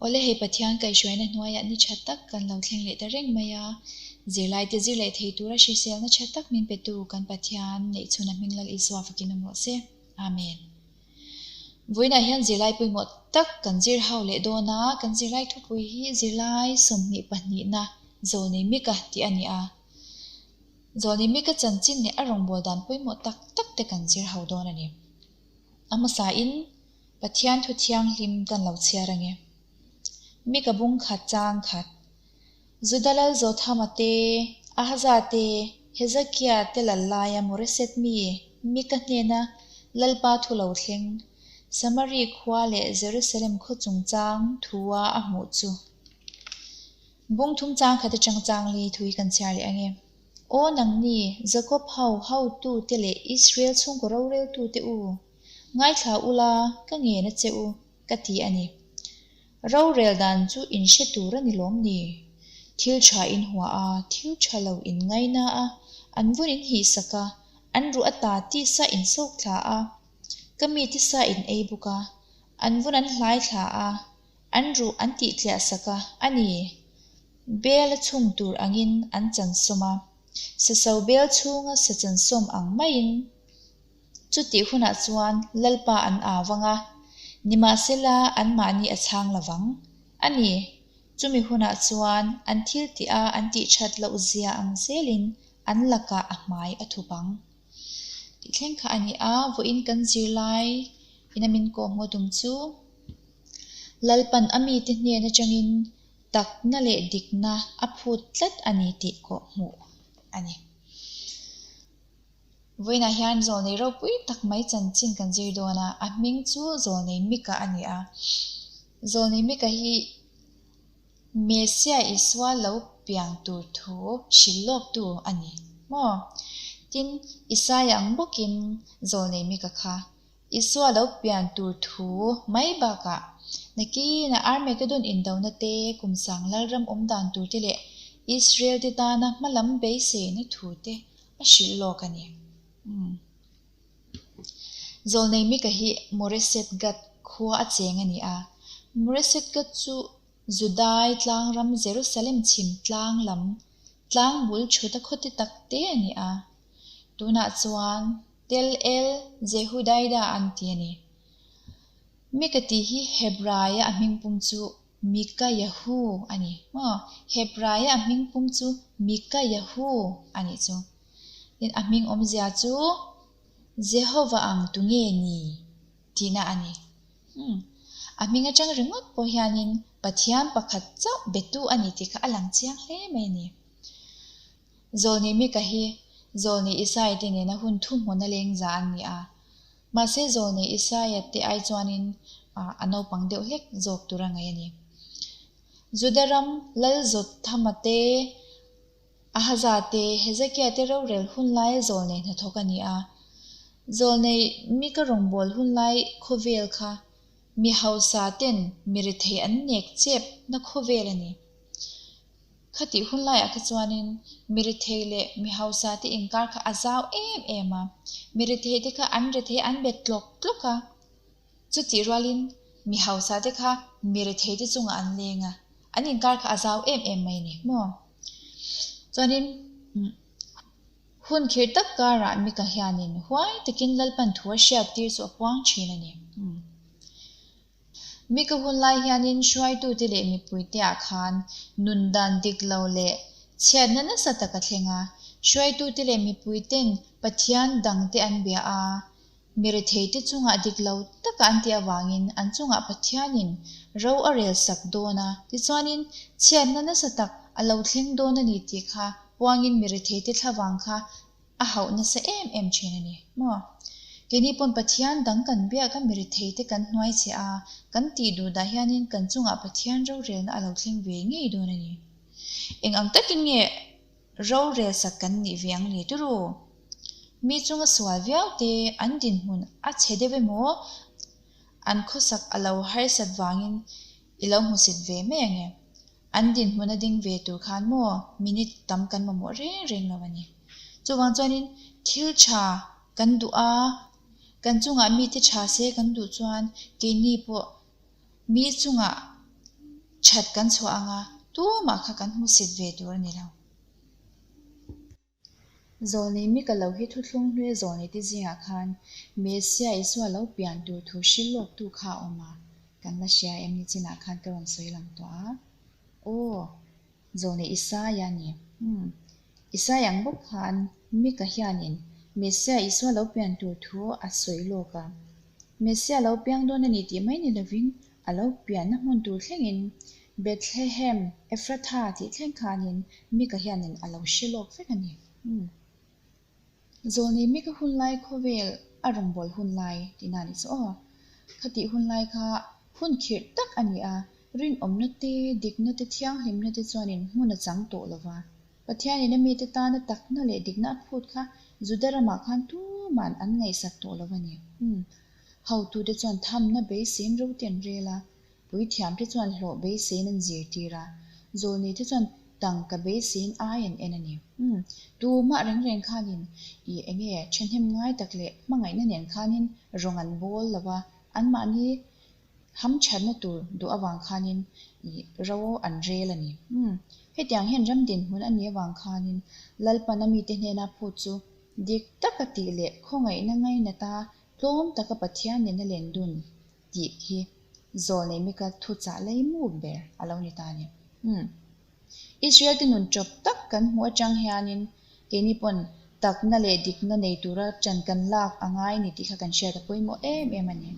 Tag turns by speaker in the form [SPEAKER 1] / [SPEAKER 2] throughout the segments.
[SPEAKER 1] Awle hei Pathian kaihhruaina hnuaiah ni tha tak kan lo thleng leh ta reng mai a, zirlaite zir leh thei tura hriselna tha tak min petu kan Pathian neihchhun a hming Lal Isua fakin awm rawh se. Amen. Vawiinah hian zirlai pawimawh tak kan zir ho leh dawn a, kan zirlai thupui hi zirlai 22na Zawlnei Mika tih a ni a. Zawlnei Mika chanchin leh a rawngbâwl dan pawimawh tak tak te kan zir ho dawn a ni. A hmasain Pathian thu thianghlim kan lo chhiar ange. Mika bung khat chang khat. Juda lal Jothama te, Ahaza te, Hezekia te lal laia Moreset mi Mika hnena Lalpa thu lo thleng, Samari khua leh Jerusalem khaw chungchang thua a hmuh chu. Bung thum chang khat atang chang li thu hi kan chhiar leh ange. Aw nangni, Jakob ho hotute leh Israel chhungkaw roreltute u, ngaithla ula ka ngen a che u, ka ti a ni. Rorel dan chu in hre tur a ni lawm ni? Thil tha in hua a, thil tha lo in ngaina a, an vun in hihsak a, an ruh ata tisa in sawk thla a, ka mi tisa in ei bawk a, an vun an hlai thla a, an ruh an tihtliah sak a, a ni. Bel a chhung tur angin an chansawm a, saso bel chhunga sa chansawm ang maiin chutih hunah chuan Lalpa an au vang a, nimahsela anmahni a chhang lo vang. A ni, chumi hunah chuan an thil tih a an tih that loh zia ang zelin an lakah a hmai a thup ang. Tih thleng kha a ni a, vawiin kan zirlai ina min kawhhmuh tum chu Lalpan a mite hnen atangin takna leh dikna a phut tlat a ni tih kawh hmuh a ni. Vawiinah hian Zawlnei ropui tak mai chanchin kan zir dawn a, a hming chu Zawlnei Mika a ni a. Zawlnei Mika hi Messiah Isua lo piang tur thu hrilh lawktu a ni maw? Tin, Isaia ang bawkin Zawlnei Mika kha Isua lo pian tur thu mai bakah nakinah Armageddon indona te, kum sang lalram awm dan tur te leh Israel te tana hma lam beiseina thu te a hrilh lawk a ni. Umm. Zawlnei Mika hi Moreset Gath khua a cheng a ni a. Moreset Gath chu Judai tlangram Jerusalem chhim tlang lam tlang bul thut a khawti tak te a ni a. Tunah chuan Tel El Jehudaida an ti a ni. Mika tih hi Hebraia a hmingpum chu Mikayahu a ni. Maw? Hebraia a hmingpum chu Mikayahu a nih chu. Tin, a hming awmzia chu Jehovah ang tu nge ni? tihna a ni. Umm. A hming atang ringawt pawh hianin Pathian pakhat chauh betu a ni tih kha a lang chiang hle mai a ni. Zawlni Mika hi Zawlni Isaia te nena hun thuhmun a leng za an ni a. Mahse Zawlni Isaia te ai chuanin a naupang deuh hlek zawk tur a ngaih a ni. Juda ram Lal Jothama te, Ahaza te, Hezekia te rorel hun laia Zawlnei hnathawk a ni a. Zawlnei Mika rawngbâwl hun lai khawvel kha mi hausa ten mi rethei an nek chep na khawvel a ni. Khatih hun laiah kha chuanin mi rethei leh mi hausa te inkar kha a zau em em a, mi rethei te kha an rethei an bet tlawk tlawk a, chutih rualin mi hausa te kha mi rethei te chungah an leng a, an inkar kha a zau em em mai a ni maw? Chuanin hun khirh tak karah Mika hianin huai takin Lalpan thu a hriattir chu a puang thin a ni. Mika hun lai hianin hruaitute leh mipuiteah khan nun dan dik lo leh chhiatna nasa tak a thleng a. Hruaitute leh mipuiten Pathian dangte an bia a, mi retheite chungah dik lo taka an tih avangin an chungah Pathianin ro a rel sak dawn a. Tichuanin chhiatna nasa tak a lo thleng dawn a ni tih kha puangin mi retheite thlavang kha A hauh nasa em em thin a ni maw? Keini pawn Pathian dang kan biak a, mirethei te kan hnuai che a, kan tih duh dah hianin kan chungah Pathian rorelna a lo thleng ve ngei dawn a ni. Eng ang takin nge rorel sak kan nih ve ang le turu? Mi chunga sual viau te an dinhmun a chhe deuh emaw an khawsak a lo harsat vangin i lo hmusit ve mai ange. An dinhmun a ding ve tur khan maw minute tam kan mamawh reng reng lo a ni. Chuvang chuanin thil tha kan duh a, kan chungah mite tha se kan duh chuan keini pawh mi chungah That kan chhuah anga tumah kha kan hmusit ve tur a ni lo. Zawlnei Mika lo hi thuthlung hlui zawlnei te zingah khan Messia Isua lo pian tur thu hrilh lawktu kha a awm a, kan la hria em ni chinah khan ka rawn sawi lang tawh a. Aw, zawlnei Isaia a ni. Umm, Isaia ang bawk khan Mika hianin Messia Isua lo pian tur thu a sawi lawk a. Messia lo piang dawn a ni tih mai ni lovin a lo pianna hmun tur thlengin Bethlehem, Ephratha tih thleng khanin Mika hianin a lo hre lawk vek a ni. Umm. Zawlnei Mika hun lai khawvel a rawngbâwl hun lai tihna a nih chu aw. Khatih hun lai kha hun khirh tak a ni a, rinawmna te, dikna te, thianghlimna te chuanin hmun a chang tawh lo va. Pathianin a mite tana takna leh dikna a phut kha Juda ramah khan tuman an ngaihsak tawh lo a ni. Umm. Hotute chuan thamna beiseiin roti an rel a, puithiamte chuan hlawh beiseiin an zirtir a, zawlneite chuan tangka beiseiin ai an en a ni. Umm. Tumah reng reng khanin i enge thahnem ngai tak leh hmangaihna nen khanin rawng an bawl lo va, anmahni Hamthatna tur duh avang khanin i ro an rel a ni. Umm, hetiang hian ram dinhmun a nih avang khanin Lalpan a mite hnena phut chu dik taka tih leh khawngaihna ngainata tlawm taka Pathian nena len dun tih hi zawlnei mika thuchah laimu ber a lo ni ta a ni. Umm. Israel te nun chawp tak kan hmuh atang hianin keini pawn takna leh dikna nei tura ṭan kan lak a ngai ni tih kha kan hriat a pawimawh em em a ni.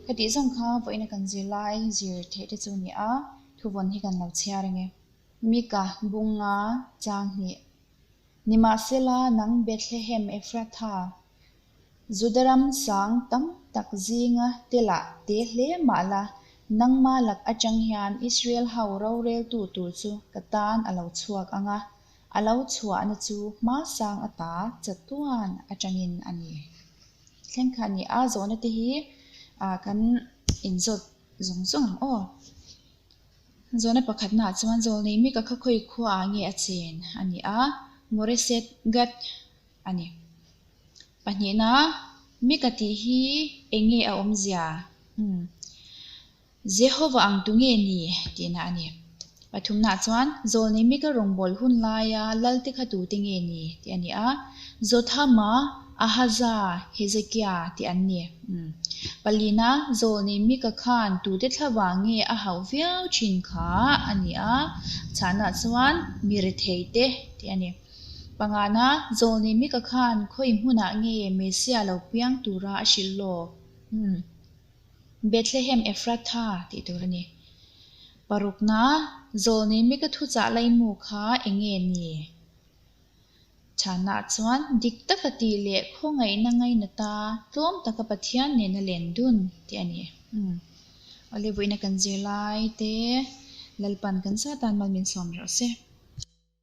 [SPEAKER 1] Khatih zawng kha vawiina kan zirlai zir theih te chu a ni a, thuvawn hi kan lo chhiar ang e. Mika, Bunga, Changhnih. Nimahsela, nang Bethlehem Ephratha, Juda ram sang tam tak zinga telah te hle mah la, nangma lak atang hian Israel ho roreltu tur chu ka tan a lo chhuak ang a, a lo chhuahna chu hmasang ata chatuan atangin a ni. Thleng kha a ni a, zawhna te hi kan inzawt zawng zawng ang aw. Zawhna pakhatnaah chuan zawlnei Mika kha khawi khuaah nge a chen a ni a, Moreset Gath a ni. Pahnihna, Mika tih hi eng nge a awmzia? Umm. Jehova ang tu nge ni? tihna a ni. Pathumnaah chuan, Zawlnei Mika rawngbâwl hun laia Lalte kha tute nge ni? tih a ni a. Jothama, Ahaza, Hezekia tih an ni. Umm. Palina, Zawlnei Mika khan tute thlavang nge a hauh viau thin kha a ni a. Chhahnaah chuan, Mi retheite tih a ni. Pangana, Zawlnei Mika khan khawi hmunah nge Messia lo piang tura a hrilh lawk? Umm. Bethlehem Ephratha tih tur a ni. Parukna, Zawlnei Mika thuchah laimu kha eng nge ni? Chhanah chuan dik taka tih leh khawngaihna ngainata tlawm taka Pathian nena len dun tih a ni. Umm. Awle vawiina kan zirlai te Lalpan kan zat tan mal min sawm rawh se.